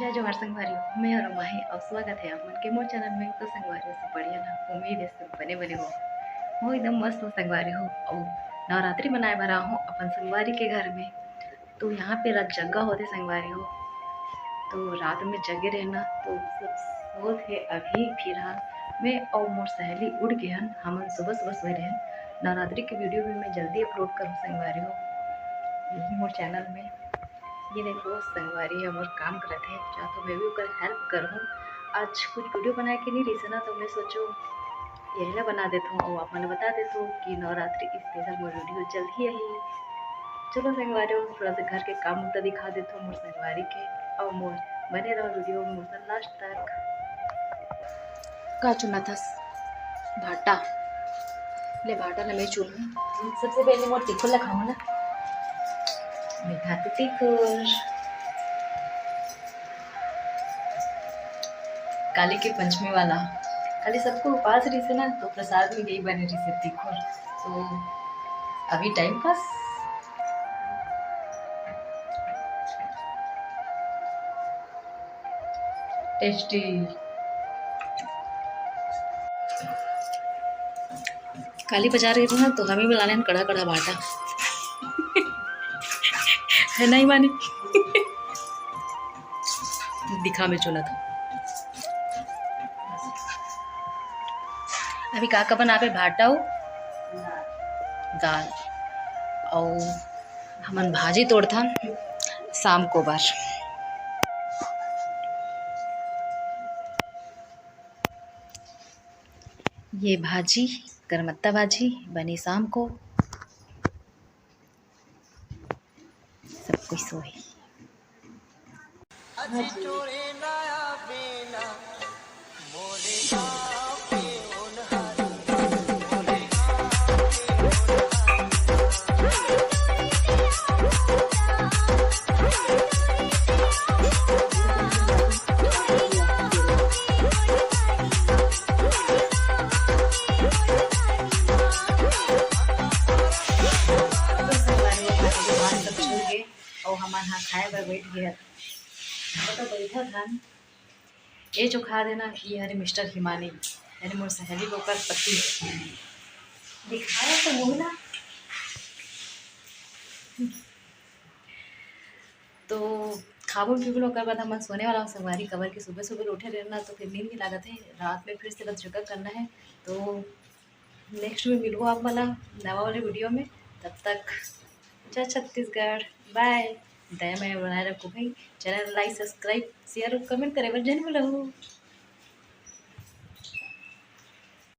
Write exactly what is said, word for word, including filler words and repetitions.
जय जोहार संगवारी हो, मैं हूँ रोमा हे अउ स्वागत हे आप मन के मोर चैनल में। तो संगवारी हो, सब बढ़िया ना? उम्मीद हे सब बने बने हो। मैं एकदम मस्त हूँ संगवारी हो, अउ नवरात्रि मनाए बर आहूँ अपन संगवारी के घर में। तो यहाँ पे रात जग्गा होथे संगवारी हो, तो रात में जगे रहना तो सब सोत हे। अभी फिलहाल मैं अउ मोर सहेली उठ गे हन, हमन सुबह सुबह सोए रहेन। नवरात्रि के वीडियो भी मैं जल्दी अपलोड करूँ संगवारी हो, यही मोर चैनल में। ये देखो संगवारी, हमर काम करत हे, जा तो मैं भी ओकर हेल्प करहूँ। आज कुछ वीडियो बनाए के नहीं रहिस ना, तो मैं सोचो यही ला बना देत हूँ अउ आप मन ला बता देत हूँ कि नवरात्रि स्पेशल मोर वीडियो जल्द ही आही। चलो संगवारी हो, थोड़ा सा घर के काम उता दिखा देत हूँ मोर संगवारी के, अउ मोर बने रहो वीडियो में मोर लास्ट तक। का चुनत हस? भाटा। ले भाटा ल मैं चुनहूँ। सबसे पहले मोर तिखुर ल खाहूँ ना। मैं खाती तिखुर। काली के पंचमी वाला, काली सबको उपास रहिसे ना, तो प्रसाद में यही बने रहिसे तिखुर। तो अभी टाइम पास। टेस्टी। काली बाजार गए थे ना, तो हमें भी लाने कड़ा कड़ा भाटा। है नहीं मानी? दिखा मैं चुनत हूँ। अभी का का बनाबे? भाटा अउ दाल अउ हमन भाजी तोड़थन शाम को बर। ये भाजी, करमत्ता भाजी बनी शाम को। सब कोई सोए। अउ हमन ह खाए बर बैठ गे हन। तो बैठत हन, ये जो खा देना, ये हरे मिस्टर हिमानी, यानी मोर सहेली के ओकर पति। दिखाए तो मुंह ना। तो खाबो पीबो, ओकर बाद हमन सोने वाला हूँ संगवारी, काबर कि सुबह सुबह उठे रहना तो फिर नींद नहीं लागत है, रात में फिर से बस जगा करना है। तो नेक्स्ट में मिलबो आप वाला नवा वाले वीडियो में, तब तक जय छत्तीसगढ़, बाय। दया मया बनाए रखो भाई, चैनल लाइक, सब्सक्राइब, शेयर अउ कमेंट करे बर झन भूलहू।